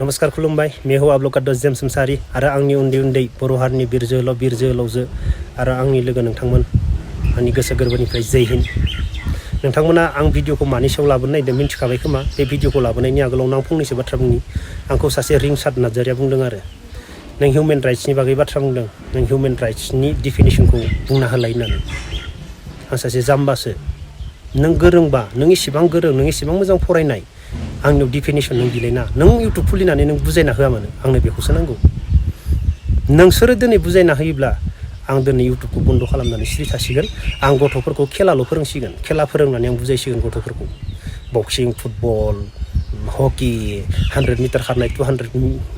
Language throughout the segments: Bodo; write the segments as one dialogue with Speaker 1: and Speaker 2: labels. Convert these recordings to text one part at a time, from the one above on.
Speaker 1: नमस्कार खुलुमबाय मेहु आब्लकाद जेम्स मुसाहारि आरो आंनि उन्दै बर' हारिनि बिर जोहोलावजो आरो आंनि लोगो नोंथांमोन आंनि गोसो गोरबोनिफ्राय जय हिन्द। नोंथांमोना आं भिडिअखौ मानि सायाव लाबोनो नागिरदों मिन्थिखाबाय खोमा। बे भिडिअखौ लाबोनायनि आगोलावनो आं फंनैसो बाथ्रा बुंनि। आंखौ सासे रिंसार नार्जारिया बुंदों आरो नों हिउमेन राइट्सनि बागै बाथ्रा बुंदों, नों हिउमेन राइट्सनि डिफिनिसनखौ बुंना होलाय होननानै। आं सासे जाम्बासो, नों गोरोंबा, नों इसेबां गोरों, नों इसेबां मोजां फरायनाय, आंनियाव डिफिनिसन नों बिलायना नों इउटुब खुलिनानै नों बुजायना होआ मानो, आंनो बेखौसो नांगौ। नोंसोरो दिनै बुजायना होयोब्ला आं दिनै इउटुबखौ बन्द खालामनानै सिरि थासिगोन। आं गथ'फोरखौ खेलाल' फोरोंसिगोन, खेला फोरोंनानै आं बुजायसिगोन गथ'फोरखौ। बक्सिं, फुटबल, हकि, 100 मिटार खारनाय, 200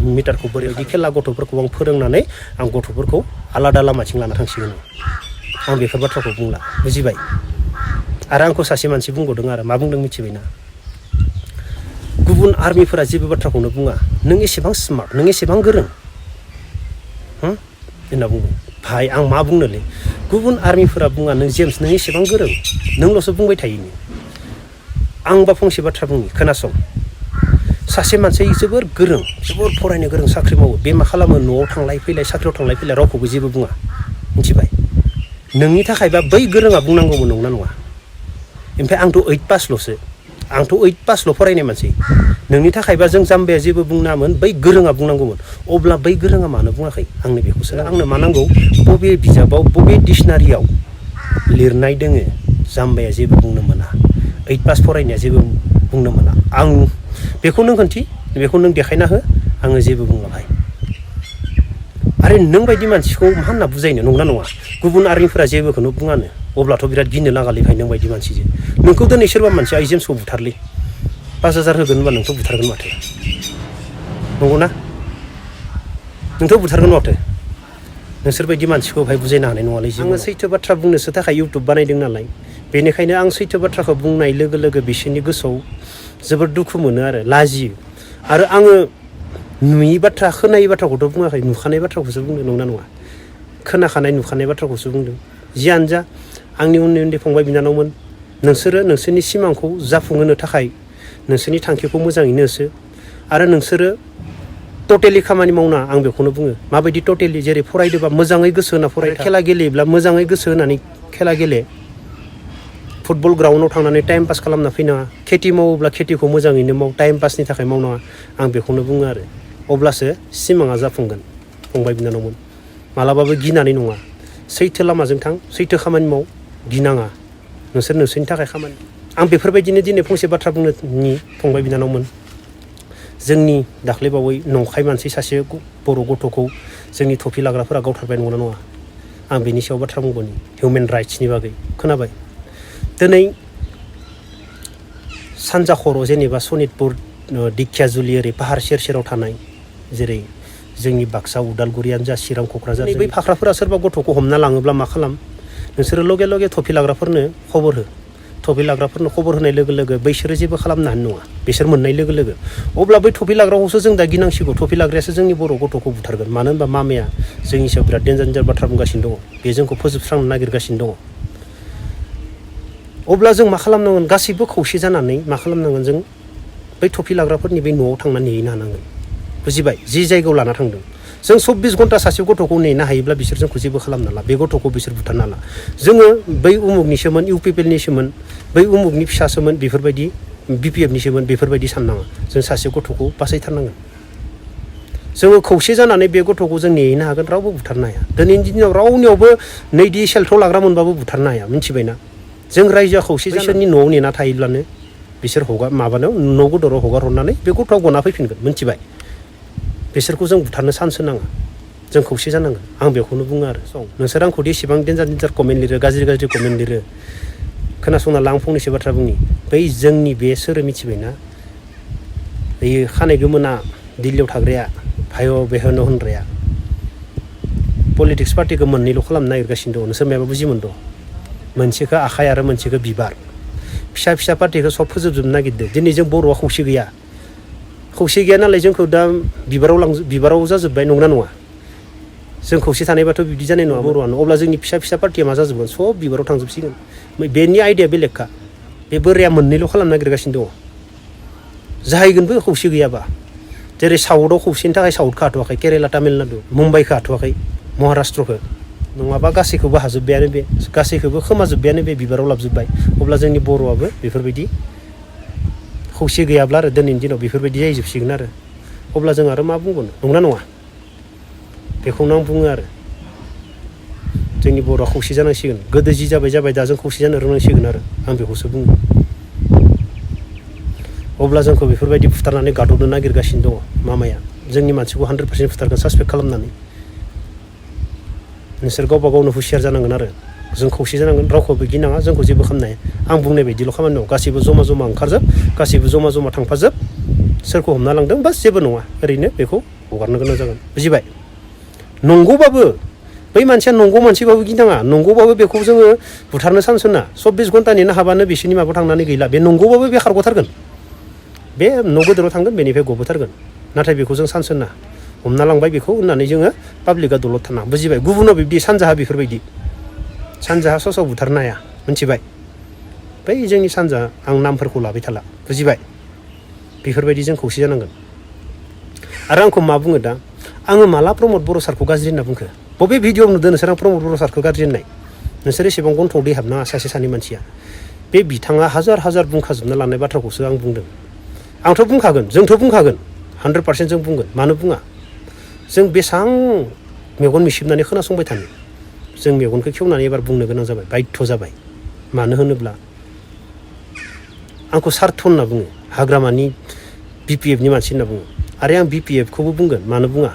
Speaker 1: मिटारखौ बोरैबायदि खेला गथ'फोरखौ आं फोरोंनानै आं गथ'फोरखौ आलादा लामाथिं लाना थांसिगोन। आं बेफोर बाथ्राखौ बुंला, बुजिबाय? आरो आंखौ सासे मानसि बुंबावदों आरो मा बुंदों मिथिबायना? गुबुन आर्मिफोरा जेबो बाथ्राखौनो बुङा, नों एसेबां स्मार्ट, नों एसेबां गोरों होनना बुंदों। भाइ आं मा बुंनोलै, गुबुन आर्मिफोरा बुङा नों जेम्स नों एसेबां गोरों, नोंल'सो बुंबाय थायो। आंबा फंसे बाथ्रा बुंनि, खोनासं। सासे मानसि जोबोर गोरों, जोबोर फरायनो गोरों, साख्रि मावो, बे मा खालामो? न'आव थांलाय फैलाय, साख्रियाव थांलाय फैलाय रावखौबो जेबो बुङा, मिथिबाय? नोंनि थाखायबा बै गोरोङा बुंनांगौमोन, नंना नङा? ओमफ्राय आंथ' 8 पासल'सो, आंथ' 8 पासल' फरायनाय मानसि। नोंनि थाखायबा जों जाम्बाया जेबो बुंनामोन, बै गोरोङा बुंनांगौमोन। अब्ला बै गोरोङा मानो बुङाखै? आंनो बेखौसो, आंनो मा नांगौ? बबे बिजाबाव, बबे डिक्सनारियाव लिरनाय दोङो जाम्बाया जेबो बुंनो मोना, 8 पास फरायनाया जेबो बुंनो मोना? आं बेखौ नों खोन्थि, बेखौ नों देखायना हो, आङो जेबो बुंला भाइ। आरो नों बायदि मानसिखौ मा होनना बुजायनो, नंना नङा? गुबुन आर्मिफोरा जेबोखौनो बुङानो, अब्लाथ' बिराद गिनो लागालै भाइ नों बायदि मानसिजों। नोंखौ दिनै सोरबा मानसिया जेम्सखौ बुथारलै, 5,000 होगोन होनबा नोंथ' बुथारगोन माथो, नंगौना? नोंथ' बुथारगोन माथो। नोंसोरबायदि मानसिखौ भाइ बुजायनो हानाय नङालै। आङो सैथो बाथ्रा बुंनोसो थाखाय इउटुब बानायदों नालाय, बेनिखायनो आं सैथो बाथ्राखौ बुंनाय लोगो लोगो बिसोरनि गोसोआव जोबोद दुखु मोनो आरो लाजियो। आरो आङो नुयि बाथ्रा, खोनायै बाथ्राखौथ' बुङाखै, नुखानाय बाथ्राखौसो बुंदों, नंना नङा? खोनाखानाय, नुखानाय बाथ्राखौसो बुंदों। जियानो जा, आंनि उन्दै फंबाय बिनानावमोन, नोंसोरो नोंसोरनि सिमांखौ जाफुंहोनो थाखाय नोंसोरनि थांखिखौ मोजाङैनो होसो। आरो नोंसोरो टटेलि खामानि मावना, आं बेखौनो बुङो। माबायदि टटेलि? जेरै फरायदोंबा मोजाङै गोसो होना फराय, खेला गेलेयोब्ला मोजाङै गोसो होनानै खेला गेले, फुटबल ग्राउन्डआव थांनानै टाइम पास खालामना फैनाङा। खेथि मावोब्ला खेथिखौ मोजाङैनो माव, टाइम पासनि थाखाय मावनाङा। आं बेखौनो बुङो आरो अब्लासो सिमाङा जाफुंगोन फंबाय बिनानावमोन। मालाबाबो गिनानै नङा, सैथो लामाजों थां, सैथो खामानि माव, गिनाङा। नोंसोरनि थाखाय खामानि। आं बेफोरबायदिनो दिनै फंसे बाथ्रा बुंनो फंबाय बिनानावमोन। जोंनि दाख्लैबावै नंखाय मानसि सासे बर' गथ'खौ जोंनि थफि लाग्राफोरा गावथारबाय, नंगौना नङा? आं बेनि सायाव बाथ्रा बुंबावनि, हिउमेन राइट्सनि बागै। खोनाबाय? दिनै सानजा खर' जेनेबा सनितपुर, दिखियाजुलि, ओरै पाहार सेराव थानाय, जेरै जोंनि बाक्सा, उदालगुरियानो जा, चिरां, क'क्राझार, बै फाख्राफोरा सोरबा गथ'खौ हमना लाङोब्ला मा खालाम? नोंसोरो लगे लगे थफि लाग्राफोरनो खबर हो। थफि लाग्राफोरनो खबर होनाय लोगो लोगो बैसोरो जेबो खालामनो हानाय नङा, बिसोर मोननाय लोगो लोगो। अब्ला बै थफि लाग्राखौसो जों दा गिनांसिगौ। थफि लाग्रायासो जोंनि बर' गथ'खौ बुथारगोन। मानो होनबा मामाया जोंनि सायाव बिराद डेन्जार बाथ्रा बुंगासिनो दङ, बे जोंखौ फोजोबस्रांनो नागिरगासिनो दङ। अब्ला जों मा खालामनांगोन? गासैबो खौसे जानानै मा खालामनांगोन? जों बै थफि लाग्राफोरनि बे न'आव थांनानै नेहैनो हानांगोन, बुजिबाय? जि जायगायाव लाना थांदों। जों 24 घन्टा सासे गथ'खौ नेनो हायोब्ला बिसोर जोंखौ जेबो खालामनो हाला, बे गथ'खौ बिसोर बुथारनो हाला। जोङो बै उमुगनिसोमोन, इउपिपिएलनिसोमोन, बै उमुगनि फिसासोमोन, बेफोरबायदि बिपिएफनिसोमोन, बेफोरबायदि साननाङा। जों सासे गथ'खौ बासायथारनांगोन। जोङो खौसे जानानै बे गथ'खौ जों नेहैनो हागोन, रावबो बुथारनो हाया। दिनैनि दिनाव रावनियावबो नैदि सेल्थ' लाग्रा मोनबाबो बुथारनो हाया, मिथिबायना? जों रायजोआ खौसे बिसोरनि न'आव नेना थायोब्लानो बिसोर माबानायाव न' गदराव हगार हरनानै बे गथ'आ गना फैफिनगोन, मिथिबाय? बिसोरखौ जों बुथारनो चान्स होनाङा, जों खौसे जानांगोन। आं बेखौनो बुङो आरो नोंसोर आंखौ दि एसेबां डेन्जार कमेन्ट लिरो, गाज्रि कमेन्ट लिरो, खोनासंना ला, आं फंनैसो बाथ्रा बुंनि। बै जोंनि बे सोरो मिथिबायना? बेयो खानाय गोमोना दिल्लीयाव थाग्राया, भाय' बेहन' होनग्राया, पलिटिक्स पार्टिखौ मोननैल' खालामनो नागिरगासिनो दङ। नोंसोर मायाबा बुजि मोनदों? मोनसेखौ आखाइ आरो मोनसेखौ बिबार। फिसा पार्टिखौ सब फोजोबजोबनो नागिरदों। दिनै जों बर'आ खौसे गैया, खौसे गैया नालाय जोंखौ दा बिबाराव जाजोब्बाय, नंना नङा? जों खौसे थानायबाथ' बिदि जानाय नङा बर'आनो। अब्ला जोंनि फिसा पार्टिया मा जाजोबगोन? सब बिबाराव थांजोबसिगोन। बेनि आइडिया बेलेगखा। बे बोराया मोननैल' खालामनो नागिरगासिनो दङ, जाहैगोनबो खौसे गैयाबा। जेरै साउथआव खौसेनि थाखाय साउथखौ हाथ'वाखै केरेला तामिलनाडु मुम्बाइखौ हाथ'वाखै महाराष्ट्रखौ नङाबा गासैखौबो हाजोब्बायानो बे गासैखौबो खोमाजोब्बायानो बे बिबाराव लाबजोब्बाय अब्ला जोंनि बर'आबो बेफोरबायदि खौसे गैयाब्ला आरो दिनैनि दिनाव बेफोरबायदि जाहैजोबसिगोन आरो अब्ला जों आरो मा बुंगोन नंगौना नङा बेखौनो आं बुङो आरो जोंनि बर'आ खौसे जानांसिगोन गोदो जि जाबाय दा जों खौसे जानो रोंनांसिगोन आरो आं बेखौसो बुङो अब्ला जोंखौ बेफोरबायदि फुथारनानै गादबनो नागिरगासिनो दङ मामाया जोंनि मानसिखौ 100% फुथारगोन सासपेक्ट खालामनानै नोंसोर गावबा गावनो हुसियार जानांगोन आरो जों खौसे जानांगोन रावखौबो गिनाङा जोंखौ जेबो खालामनो हाया आं बुंनाय बायदिल' खामानि दं गासैबो जमा जमा ओंखारजोब गासैबो जमा जमा थांफाजोब सोरखौ हमना लांदों बास जेबो नङा ओरैनो बेखौ हगारनो गोनां जागोन बुजिबाय नंगौबाबो बै मानसिया नंगौ मानसिबाबो गिनाङा नंगौबाबो बेखौ जोङो बुथारनो चान्स होना 24 घन्टा नेनो हाबानो बिसोरनि माबायाव थांनानै गैला बे नंगौबाबो बे खारग'थारगोन बे न' गोदोराव थांगोन बेनिफ्राय गबोथारगोन नाथाय बेखौ जों चान्स होना हमना लांबाय बेखौ होननानै जोङो पाब्लिकआ दलद थाना बुजिबाय गुबुनाव बिब्दि सानजाहा बेफोरबायदि सानजाहा ससाव बुथारनो हाया मिथिबाय बै जोंनि सानजा आं नामफोरखौ लाबाय थाला बुजिबाय बेफोरबायदि जों खौसे जानांगोन आरो आंखौ मा बुङो दा आङो माला प्रमद बर' सारखौ गाज्रि होनना बुंखो बबे भिडिअ'आव नुदों नोंसोर आं प्रमद बर' सारखौ गाज्रि होननाय नोंसोर एसेबां गन्थं दै हाबनाङा सासे सानै मानसिया बे बिथाङा हाजार बुंखाजोबना लानाय बाथ्राखौसो आं बुंदों आंथ' बुंखागोन जोंथ' बुंखागोन 100% जों बुंगोन मानो बुङा जों बेसां मेगन मिसिबनानै खोनासंबाय थानो जों मेगनखौ खेवनानै एबार बुंनो गोनां जाबाय बाध्य जाबाय मानो होनोब्ला आंखौ सार्थ होनना बुङो हाग्रामानि BPFनि मानसि होनना बुङो आरो आं BPFखौबो बुंगोन मानो बुङा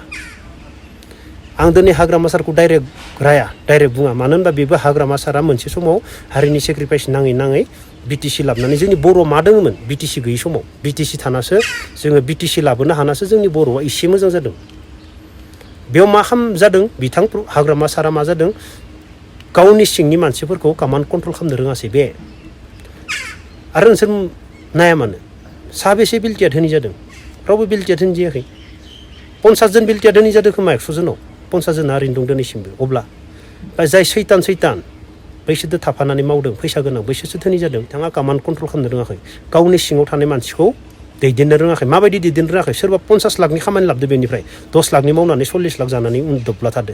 Speaker 1: आं दिनै हाग्रामा सारखौ डाइरेक्ट बुङा मानो होनबा बेबो हाग्रामा सारा मोनसे समाव हारिनि सेक्रिफाइस नाङै BTC लाबोनानै जोंनि बर' मा दङमोन BTC गैयै समाव BTC थानासो जोङो BTC लाबोनो हानासो जोंनि बर'आ एसे मोजां जादों बेयाव मा जादों बिथां हाग्रामा सारा मा जादों गावनि सिंनि मानसिफोरखौ कमान्ड कन्ट्रल खालामनो रोङासै बे आरो नोंसोर नाया मानो साबेसे बिल्टिया धोनि जादों रावबो बिल्टिया धोनि जायाखै 50 जन बिल्टिया धोनि जादों खोमा 100 जनाव 50 जना ओरैनो दं दिनैसिमबो अब्ला जाय सैतान बैसोरजों थाफानानै मावदों फैसा गोनां बैसोरसो धोनि जादों बिथाङा कमान्ड कन्ट्रल खालामनो रोङाखै गावनि सिङाव थानाय मानसिखौ दैदेननो रोङाखै माबायदि दैदेननो रोङाखै सोरबा 50 लाखनि खामानि लाबोदो बेनिफ्राय 10 लाखनि मावनानै 40 लाख जानानै उन्दुब्ला थादो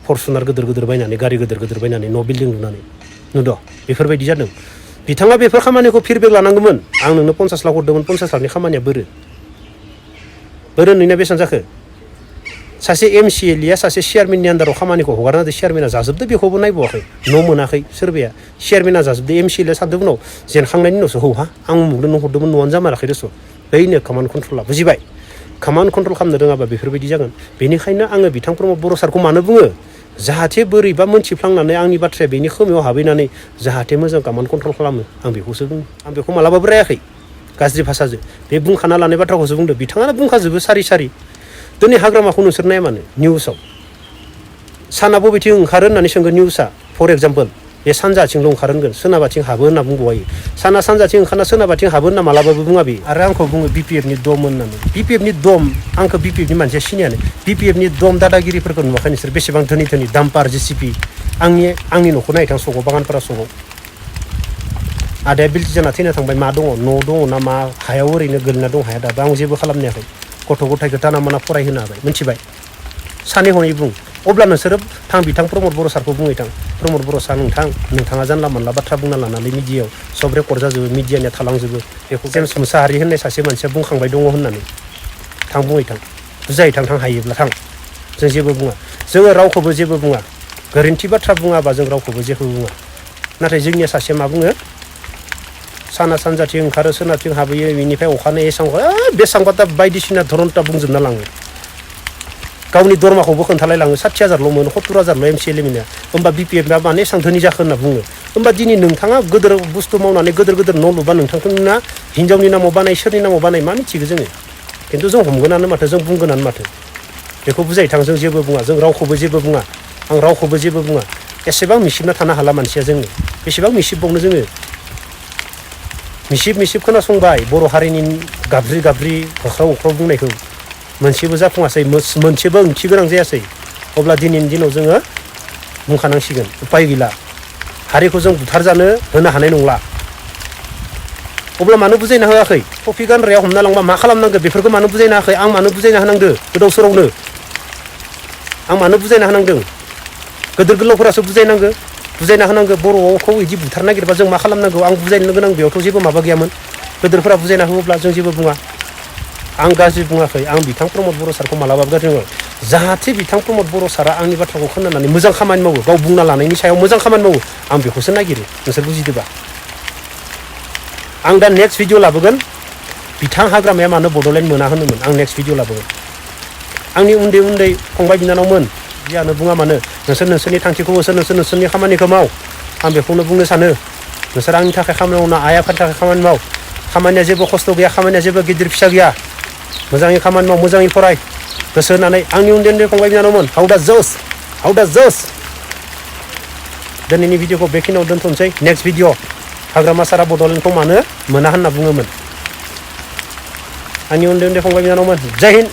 Speaker 1: फरसुनार गिदिर बायनानै गारि गिदिर बायनानै न' बिल्डिं लुनानै नुद' बेफोरबायदि जादों बिथाङा बेफोर खामानिखौ फिडबेक लानांगौमोन आं नोंनो 50 लाख हरदोंमोन 50 लाखनि खामानिया बोरो नोंना बेसेबां जाखो सासे MCLA सासे चेयारमेननि आन्दाराव खामानिखौ हगारना होदो चेयारमेना जाजोबदो बेखौबो नायबावाखै न' मोनाखै सोरबाया चेयारमेना जाजोबदो MCLA सानदों उनाव जेनखांनायनि उनावसो हौहा आं उमुगनो नों हरदोंमोन न'आनो जामाराखै दस' बैनो कमान्ड कन्ट्रला बुजिबाय कमान्ड कन्ट्रल खालामनो रोङाबा बेफोरबायदि जागोन बेनिखायनो आङो बिथां प्रमद बर' सारखौ मानो बुङो जाहाथे बोरैबा मोनथिफ्लांनानै आंनि बाथ्राया बेनि खोमायाव हाबहैनानै जाहाथे मोजां कमान्ड कन्ट्रल खालामो आं बेखौसो बुङो आं बेखौ मालाबाबो रायाखै गाज्रि भाषाजों बे बुंखाना लानाय बाथ्राखौसो बुंदों बिथाङानो बुंखाजोबो सारि दिनै हाग्रामाखौ नोंसोर नाया मानो निउसाव साना बबेथिं ओंखारो होननानै सोंगोन निउसआ फर एग्जाम्पल बे सानजाथिंल' ओंखारगोन सोनाबाथिं हाबो होनना बुंबावयो साना सानजाथिं ओंखारना सोनाबाथिं हाबो होनना मालाबाबो बुङा बे आरो आंखौ बुङो BPFनि दम होननानै BPFनि दम आंखौ BPFनि मानसिया सिनायानो BPFनि दम दादागिरिफोरखौ नुवाखै नोंसोर बेसेबां धोनि दाम्पार JCB आंनि न'खौ नायथां सगाव बागानफोरा सगाव आदाया बिल्टि जाना थैना थांबाय मा दङ न' दङ ना मा हायाव ओरैनो गोलैना दं हाया दाबो आं जेबो खालामनो हायाखै गथ' गथायखौ दाना माना फरायहोनो हाबाय मिथिबाय सानै हनै बुं अब्ला नोंसोरो बिथां प्रमद बर' सारखौ बुङै थां प्रमद बर' सार नोंथाङा जानला मोनला बाथ्रा बुंना लानानै मिडियायाव सब रेकर्ड जाजोबो मिडियानिया थालांजोबो बेखौ जेम्स मुसाहारि होननाय सासे मानसिया बुंखांबाय दङ होननानै बुङै थां बुजायै थां हायोब्ला थां जों जेबो बुङा जोङो रावखौबो जेबो बुङा गोरोन्थि बाथ्रा बुङाबा जों रावखौबो जेबो बुङा नाथाय जोंनिया सासे मा बुङो साना सानजाथिं ओंखारो सोनाबथिं हाबहैयो बेनिफ्राय अखानायै बेसांबाथा बायदिसिना धरनता बुंजोबना लाङो गावनि दरमाखौबो खोन्थालायलाङो 60,000ल' मोनो 70,000ल' MCLA मोनो होमबा BPFआ मानो एसां धोनि जाखो होनना बुङो होमबा दिनै नोंथाङा गोदोर बुस्थु मावनानै गोदोर न' लुबा नोंथांखौना हिनजावनि नामाव बानाय सोरनि नामाव बानाय मा मिथिगौ जोङो खिन्थु जों हमगोनानो माथो जों बुंगोनानो माथो बेखौ बुजाय थां जों जेबो बुङा जों रावखौबो जेबो बुङा आं रावखौबो जेबो बुङा एसेबां मिसिबना थानो हाला मानसिया जोङो बेसेबां मिसिबबावनो जोङो मिसिब खोनासंबाय बर' हारिनि गाबज्रि होख्राव बुंनायखौ मोनसेबो जाफुङासै मोनसेबो ओंथि गोनां जायासै अब्ला दिनैनि दिनाव जोङो बुंखानांसिगोन उपाय गैला हारिखौ जों बुथारजानो होनो हानाय नंला अब्ला मानो बुजायना होआखै टपिक गानग्राया हमना लांबा मा खालामनांगौ बेफोरखौ मानो बुजायना होआखै आं मानो बुजायना होनांदो गोदाव सोरावनो आं मानो बुजायना होनांदों गोदोर गोलावफोरासो बुजायनांगौ बुजायना होनांगौ बर'खौ इदि बुथारनो नागिरबा जों मा खालामनांगौ आं बुजायनो गोनां बेयावथ' जेबो माबा गैयामोन गोदोरफोरा बुजायना होयोब्ला जों जेबो बुङा आं गाज्रि बुङाखै आं बिथां प्रमद बर' सारखौ मालाबाबो गाज्रि बुङा जाहाथे बिथां प्रमद बर' सारा आंनि बाथ्राखौ खोनानानै मोजां खामानि मावो गाव बुंना लानायनि सायाव मोजां खामानि मावो आं बेखौसो नागिरो नोंसोर बुजिदोबा आं दा नेक्स्ट भिडिअ लाबोगोन बिथां हाग्रामाया मानो बड'लेण्ड मोना होनोमोन आं नेक्स्ट भिडिअ लाबोगोन आंनि उन्दै उन्दै फंबाय बिनानावमोन जियानो बुङा मानो नोंसोर नोंसोरनि थांखिखौ नोंसोरनि खामानिखौ माव आं बेखौनो बुंनो सानो नोंसोर आंनि थाखाय खामानि मावना आइ आफानि थाखाय खामानि माव खामानिया जेबो खस्थ' गैया खामानिया जेबो गिदिर फिसा गैया मोजाङै खामानि माव मोजाङै फराय गोसो होनानै आंनि उन्दै उन्दै फंबाय बिनानावमोन हाउ दा जस दिनैनि भिडिअखौ बेखिनियाव दोनथ'नोसै नेक्स्ट भिडिअ हाग्रामा सारा बड'लेण्डखौ मानो मोना होनना बुङोमोन आंनि उन्दै उन्दै फंबाय बिनानावमोन जय हिन्द